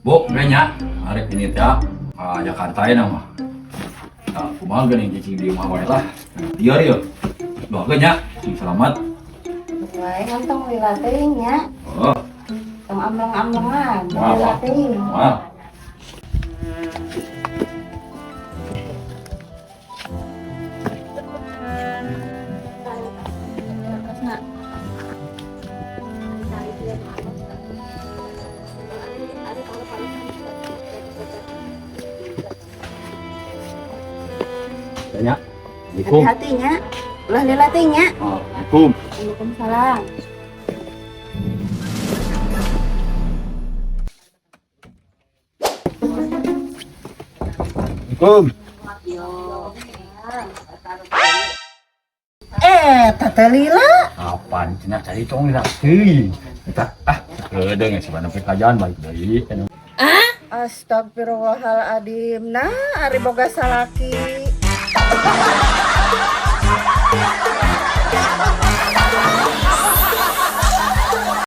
Bu, kayaknya hari ini teh ah, Jakarta ya nama. Nah, kumaha geuning cicing di imah wae lah. Lieur yeuh. Doakeun nya, sing selamat. Wae ngantong lila teuing nya. Oh, Tong amleng-amlengan, Wah, lila wah. teuing. Wah. Nya. Assalamualaikum. Hati-hati nya. Ulah lila teuing nya. Assalamualaikum. Waalaikumsalam. Assalamualaikum. Eh, Tante Lila. Apaan cenah cari tong lila teuing. Eta ah, kedeung ya si kajian balik deui. Astagfirullahaladzim. Nah, ari boga salaki.